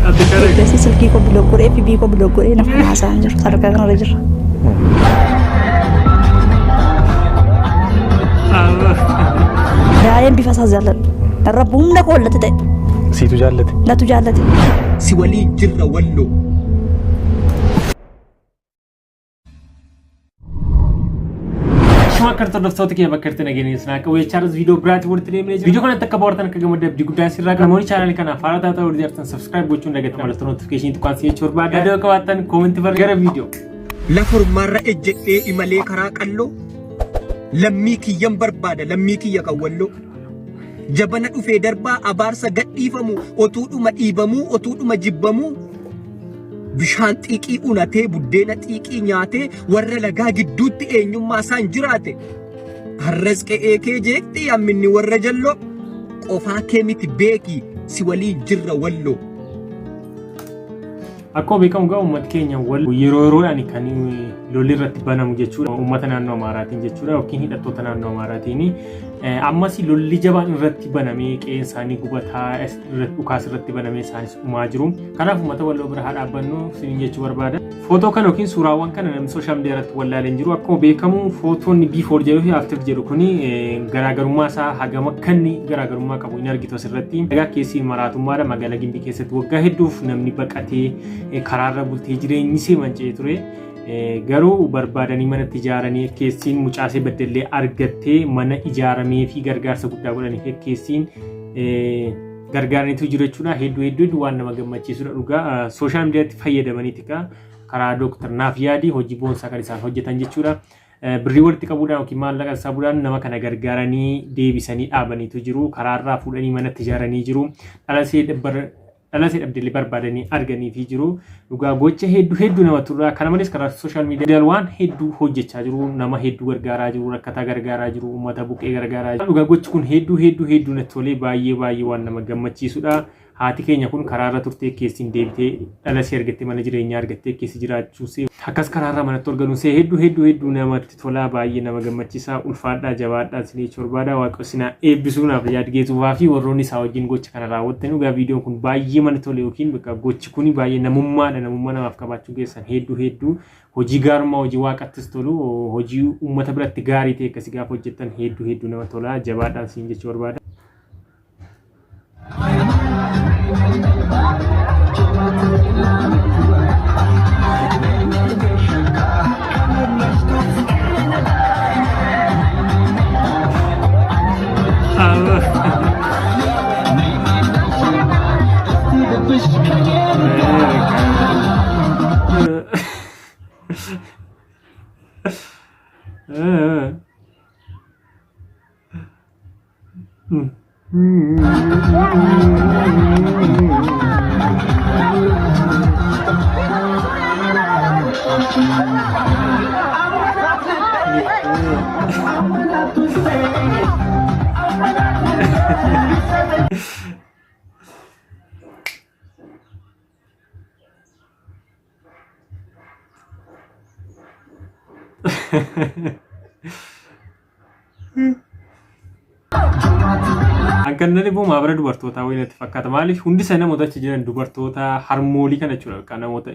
Ati kare. Ergasii silkii koo block godhee FB koo block godhee na faana haasa'aa hin jiru. Sadarkaa kanarra jirra. Baay'een bifa isaas jaalladha. Narra humna koo ollatti ta'e. Siitu jaallate. Natu jaallate. Si waliin jirra Walloo. Akkuma akka hordoftoota kee bakka irratti nageenya isin akka wayii chaalas viidiyoo biraatti walitti deemnee jira. Viidiyoo kanatti akka bohaartan akka gammadde abdii guddaa sirraa qaba. Namoonni chaanaalii kanaaf haaraa taatan warri jirtan subscribe gochuun dagataa mallattoo notifiikeeshinii tuqaan si jechuu barbaada. Yaada yoo qabaattan koomentii barreessaa gara viidiyoo. Lafa ormaarra ejjedhee imalee karaa qalloo lammii kiyyan barbaada lammii kiyya kan walloo. Jabana dhufee darbaa abaarsa gadhiifamu otuudhuma dhiibamuu otuudhuma jibbamuu bishaan xiiqii unatee buddeena xiiqii nyaatee warra lagaa gidduutti eenyummaa isaan jiraate. Har'as qe'ee kee jeeqxi yamminni warra jalloo qofaa kee miti beeki si waliin jirra walloo. Akkuma beekamu egaa uummati keenya wal yeroo yeroodhaan kan lolli irratti banamu jechuudha. Uummata naannoo Amaaraatiin jechuudha yookiin hidhattoota naannoo Amaaraatiin. Ammas lolli jabaan irratti banamee qe'een isaanii gubataa dhukaas irratti banamee isaanis dhumaa jiru. Kanaaf uummata walloo bira haa dhaabbannu isiniin jechuu barbaada. Footoo kana yookiin suuraawwan kana namni sooshaal miidiyaa irratti wallaalee hin jiru. Akkuma beekamu footoonni before jedhuu fi after jedhu kuni garaagarummaa isaa hagam akka inni garaagarummaa qabu hin argitu asirratti. Egaa keessi maraatummaadha magaalaa Gimbii keessatti waggaa hedduuf namni baqatee karaarra bultee jireenyi isee manca'ee ture. Garuu barbaadanii manatti ijaaranii keessin mucaasee baddellee argattee mana ijaaramee fi gargaarsa guddaa godhanii fi keessin gargaaraniitu jiru jechuudha. Hedduu hedduu hedduu waan nama gammachiisudha dhugaa. Sooshaal miidiyaatti fayyadamaniiti kaa karaa Dooktar Naaf Yaadii hojii boonsaa kan isaan hojjetan jechuudha. Birrii walitti qabuudhaan yookiin maallaqa sassaabuudhaan nama kana gargaaranii deebisanii dhaabaniitu jiru. Karaarraa fuudhanii manatti ijaaranii jiru. Dhala isee dhabdellee barbaadanii arganiifii jiru. Dhugaa gocha hedduu hedduu nama turra. Kana malees karaa sooshaal miidiyaa waan hedduu hojjechaa jiru. Nama hedduu gargaaraa jiru. Rakkataa gargaaraa jiru. Uummata buqqee gargaaraa jiru. Dhugaa gochi kun hedduu hedduu hedduu natti tolee baay'ee baay'ee waan nama gammachiisudha. Haati keenya kun karaarra turtee keessin deebitee dhala ishee argattee mana jireenyaa argattee keessa jiraachuusee akkas karaarraa manatti ol galuunsee hedduu hedduu hedduu namatti tolaa baay'ee nama gammachiisaa ulfaadhaa jabaadhaa isin jechuu barbaada waaqa isin haa eebbisuu naaf yaad geetuufaa fi warroonni isaa wajjin gocha kana raawwattan dhugaa viidiyoon kun baay'ee mana tole yookiin bakka gochi kun baay'ee namummaadha namummaa namaaf qabaachuu keessan hedduu hedduu hojii gaarummaa hojii waaqattis tolu hojii uummata biratti gaarii ta'e akkasii gaafa hojjettan hedduu hedduu nama tolaa jabaadhaa isin jechuu barbaada. Hankan na dhibu maabara dubartootaa wayii natti fakkaata. Maaliif hundi isaa namoota achi jiran dubartoota harmoolii kana jechuudha. Kan namoota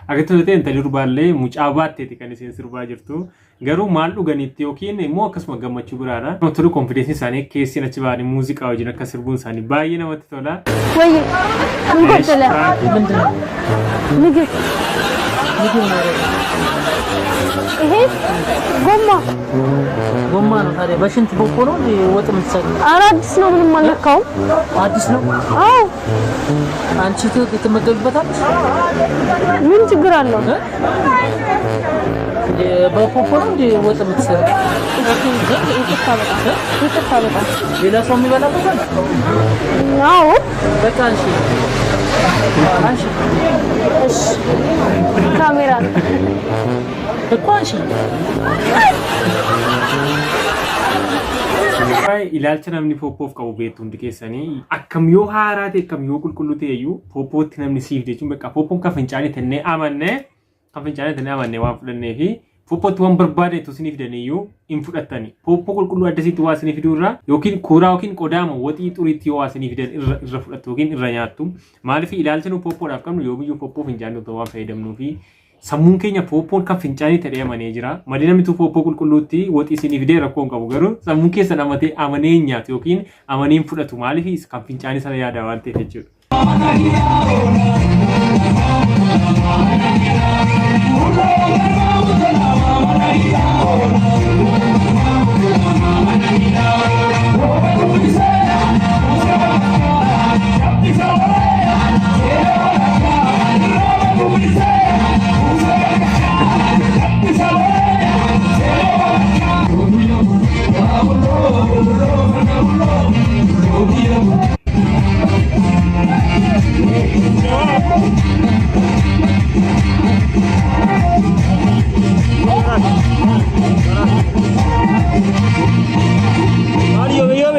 akka tole ta'e intalli durbaallee mucaa baatteeti kan isheen sirbaa jirtu. Garuu maal dhuganiitti yookiin immoo akkasuma gammachuu biraadha. Namatti tolu konfidensiin isaanii keessin achi ba'anii muuziqaa wajjin akka sirbuun isaanii baay'ee namatti tola. ወይ ምን ጎደለ? ምግብ ይሄ ጎማ ጎማ ነው ታዲያ። በሽንት ቦኮ ነው እንዴ ወጥ የምትሰሪው? ኧረ አዲስ ነው፣ ምንም አልነካውም። አዲስ ነው። አዎ አንቺ ትመገብበታለሽ? ምን ችግር አለው? እ? እንዴ በፖፖ ነው እንዴ ወጥ የምትሰሪው? ይቅርታ በጣም ይቅርታ በጣም ሌላ ሰው የሚበላበታል? አዎ በቃ አንሺ አንሺ እሺ ካሜራ ነው። እኮ አንሺ። Ilaalcha namni pooppoof qabu beektu hundi keessanii akkam yoo haaraa ta'e akkam yoo qulqulluu ta'e iyyuu pooppootti namni siif jechuun bakka pooppoon kan fincaanii tennee amanne kan fincaanii tennee amanne waan fudhannee fi Pooppootti waan barbaadetu isinii fidan iyyuu hin fudhattani. Pooppoo qulqulluu addasitti waa isinii fiduu irraa yookiin kuuraa yookiin qodaama waxii xuriitti yoo waa isinii fidan irra fudhattu yookiin irra nyaattu. Maaliif ilaalcha nu pooppoodhaaf qabnu yoomiyyuu pooppoo fincaanii otoo waan fayyadamnuu fi sammuun keenya pooppoon kan fincaanii ta'ee amanee jira. Malee namni pooppoo qulqulluutti waxii isinii fidee rakkoo hin qabu, garuu sammuun keessan amatee amanee hin nyaatu yookiin amanee hin fudhatu. Maaliif kan fincaanii sana yaada waan ta'eef jechuudha.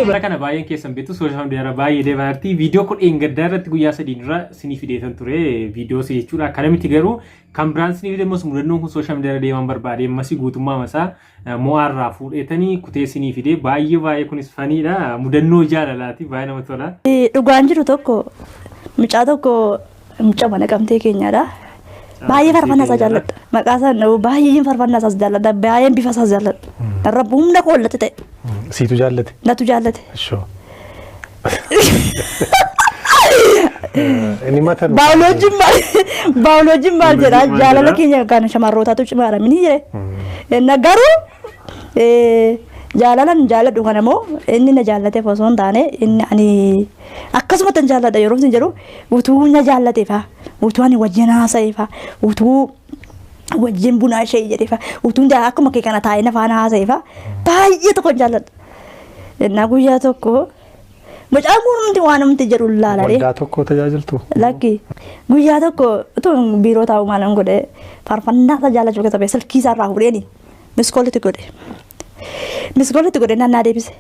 Bara kana baay'een keessan beektu, social media irra baay'ee deemaa jirti. Viidiyoo kun dheengaddaa irratti guyyaa 3 dura sinii fideetan ture viidiyoo si jechuudha. Kana miti, garuu kan biraan sinii fide immoo mudannoon kun social media irra deeman barbaade ammasii guutummaa masaa mo'aarraa fuudheetanii kutee sinii fide. Baay'ee baay'ee kunis faniidha. Mudannoo jaalalaati, baay'ee namatti tola. Dhugaan jiru tokko, mucaa tokko, mucaa mana qabtee keenyadha. Baay'ee farfannaa isaa jaalladha. Maqaa isaa hin dhabu, baay'een farfannaa isaas jaalladha. Baay'een bifa isaas jaalladha. Narra humna koo ollatti ta'e. Siitu jaallate? Natu jaallate. Shoo. Inni mata nu Baayoloojiin maal, baayoloojiin maal jedha? Baayoloojiin maal Jaalala jedha? keenya kan shamarrootaatu cimaadha mini jedhe. Na garuu jaalalan jaalladhu kana immoo inni na jaallateef osoo hin taane, inni ani akkasumatti hin jaalladha yeroo isin jedhu, utuu na jaallateefa, utuu ani wajjin haasa'eefa, utuu wajjin bunaa ishee jedheefa, utuu akkuma kee kana taa'ee na faana haasa'eefa, baay'ee tokko hin jaalladha. Innaa guyyaa tokko mucaan kun hundi waan humti jedhu laalaree. Waldaa tokko tajaajiltu? Lakki, guyyaa tokko utuu biiroo taa'u maalan godhe? Faarfannaa isaa jaallachuu keessa ba'e, silkii isaa irraa fuudheeni missed callitti godhe. Missed callitti godhe, nannaa deebise.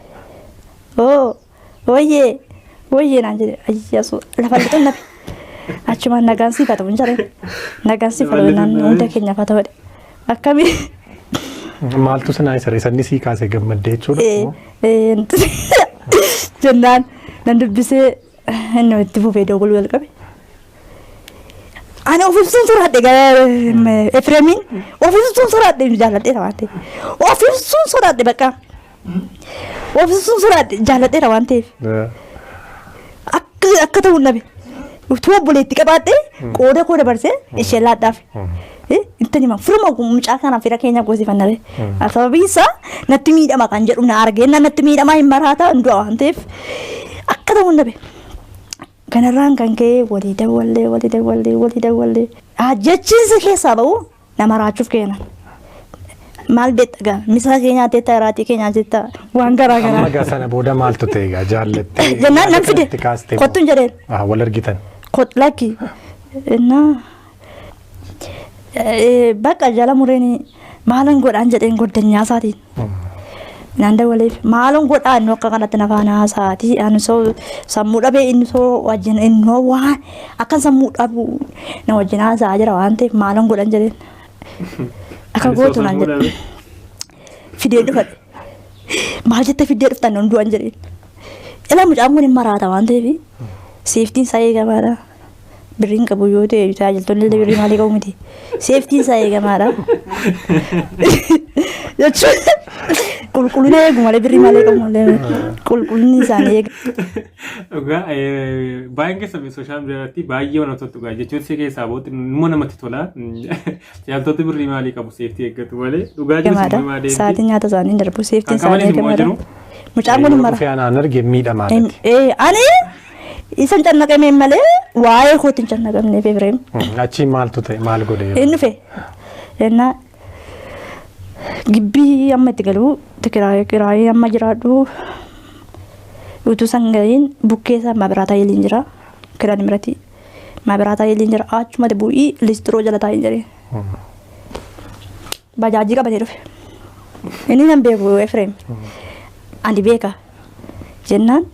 Oo, "Wayyee, wayyee," naan jedhe. Ayyasu lafa lixuun nafe. Achumaan "Nagaan siif haa ta'u," hin jedheen. "Nagaan siif haa ta'u," naan, "Hunda keenyaaf haa ta'u," jedhe. Akkamii? Maaltu sinaa isa sanni sii kaasee gammaddee jechuudha? Jennaan nan dubbisee, inni itti fufee dawwaluu jalqabe. Ani of ibsuun sodaadhe gara Efreemiin, of ibsuun sodaadhe, jaalladheera waan ta'eef. Of ibsuun sodaadhe, bakka. Of ibsuun sodaadhe, jaalladheera waan ta'eef. Akka ta'u hin dhabe. Utuu obboleetti qabaadhe qooda koo dabarsee ishee laadhaaf. Intan hima, firuma mucaa kana fira keenya goosifannare. Sababiin isaa natti miidhama kan jedhu na argee, natti miidhama, hin maraata, hin du'a waan ta'eef akka ta'u hin dhabe. Kanarraan kan ka'e walii dawwallee, walii dawwallee, walii dawwallee. Jechiinsi keessaa ba'u nama raachuuf kennan. Maal beekta gaa, misaa kee nyaateetta, raatii kee nyaateetta, waan garaa Amma garaa. gaa sana booda maaltu ta'e gaa, jaallattee? Jennaan nan fide, Itti kaastee kottuun jedheen. Ah, wal argitan. Kot lakki. Innaa bakka jala mureen maalan godhaan jedheen goddanyaa isaatiin. Naan dawwaleef, maalan godhaa, inni akka kanatti na faana haasa'aati, ani soo sammuu dhabee, inni soo wajjin, inni waan akkan sammuu dhabu na wajjin haasa'aa jira waan ta'eef maalan godhan jedheen. Akka Ani soo gootu naan sammuu jedhe. dhabe. Fidee dhufadhe. "Maal jettee fiddee dhuftan, nan du'an," jedheen. Ila mucaan kun hin maraata waan ta'eef safetyn isaa eegamaadha. Birriin qabu yoo ta'e, tajaajiltoonni illee birrii maalii qabu miti. Safetyn isaa eegamaadha. Jechuun qulqullina eegu malee, birrii maalii qabu malee, qulqullinni isaanii eega. Dhugaa baay'een keessa social media irratti baay'ee waan namatti dhugaa jechuun si keessaa bootti immoo namatti tola. Tajaajiltoota birrii maalii qabu, safety eeggatu malee, dhugaa jiru Eegamaadha. simmoo deemti. Sa'aatiin nyaata isaanii hin darbu. Safetyn Kan qabanis isaanii immoo eegamaadha. jiru. Mucaan kun hin Yeroo mara. dhufee anaan arge miidhamaadha. Ani isa hin cannaqameen malee waa'ee kootti hin cannaqamneef, Efreem. Achii maaltu ta'e, maal godhe? Inni dhufe. Innaa gibbii amma itti galu, kiraayee amma jiraadhu utuu san gahiin bukkee isaa maabiraataa yeliin jira. Kiraan biratti maabiraataa yeliin jira. Achumatti bu'ii listiroo jala taa'in jedhee. Bajaajii qabatee dhufe. Inni nan beeku, Efreem. Ani beeka. Jennaan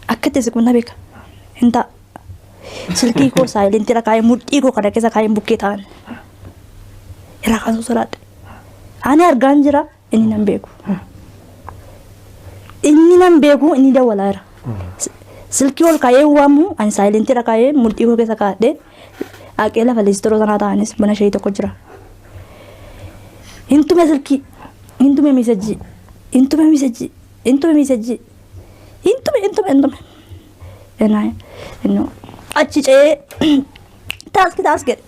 akka itti siqu na beeka. Hin ta'a. Silkii koo silentiirra kaa'ee, mudhii koo kana keessa kaa'ee bukkee taa'an. Irraa kaasuu sodaadhe. Ani argaan jira inni nan beeku. Inni nan beeku inni dawwalaa jira. Silkii ol kaa'ee waamu ani saayilentiirra kaa'ee mudhii koo keessa kaa'adhee haqee lafa liistiroo sanaa taa'anis buna shayii tokko jira. Hin tume silkii, hin tume miisajjii, hin tume miisajjii, hin tume miisajjii, hin tume hin tume hin tume. Enaa innoo achi ce'ee taaskii taaskii jedhe.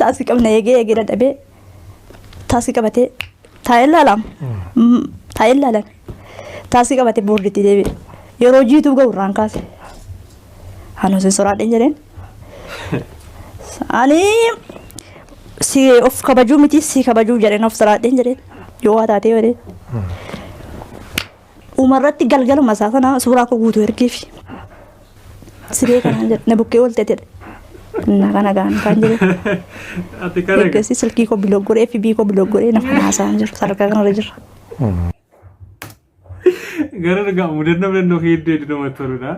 Taaskii qabna eegee eegee dadhabee taaskii qabatee taa'ee ilaalaam. Taa'ee ilaalan. Taaskii qabatee boordiitti deebi'e. Yeroo jiituu ga'u irraan kaase. Anoo sin soraadheen jedheen. Ani si of kabajuu miti si kabajuu jedheen of soraadheen jedheen. Yoo waa taatee jedheen. Umarratti galgaluma isaa sana suuraa koo guutuu ergeefi. Siree kanaan jedhe na bukkee oolte jedhe. Na kana gaan kan jedhe. Ati kana Ergasii silkii koo bilook godhee FB koo bilook godhee na faana haasa'aa jiru. Sadarkaa kanarra jira. Gara dhugaa mudannoo mudannoo hedduu hedduu namatti toludha.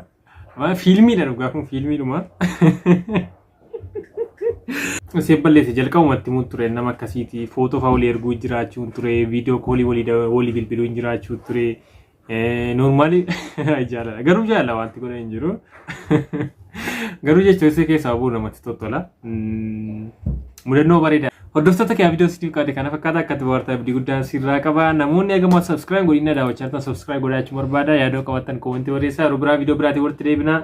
Maa fiilmiidha dhugaa kun fiilmiidhuma. Isheen balleesse jalqabumatti himuun ture nama akkasiiti footoo fa'aa walii erguu jiraachuun ture viidiyoo koolii walii walii bilbiluun jiraachuu ture. Noormaali jaalala garuu jaalala wanti godhan hin jiru. Garuu jechuun isee keessaa bu'u namatti tottola. Mudannoo bareeda. Hordoftoota kee viidiyoo siif qaate kana fakkaata akka itti bohaartan abdii guddaan sirraa qaba. Namoonni hagama subscribe godhina daawwachaa jirtan subscribe godhaa jechuun barbaada. Yaadoo qabaattan koomentii barreessaa. Yeroo biraa viidiyoo biraatiin walitti deebina.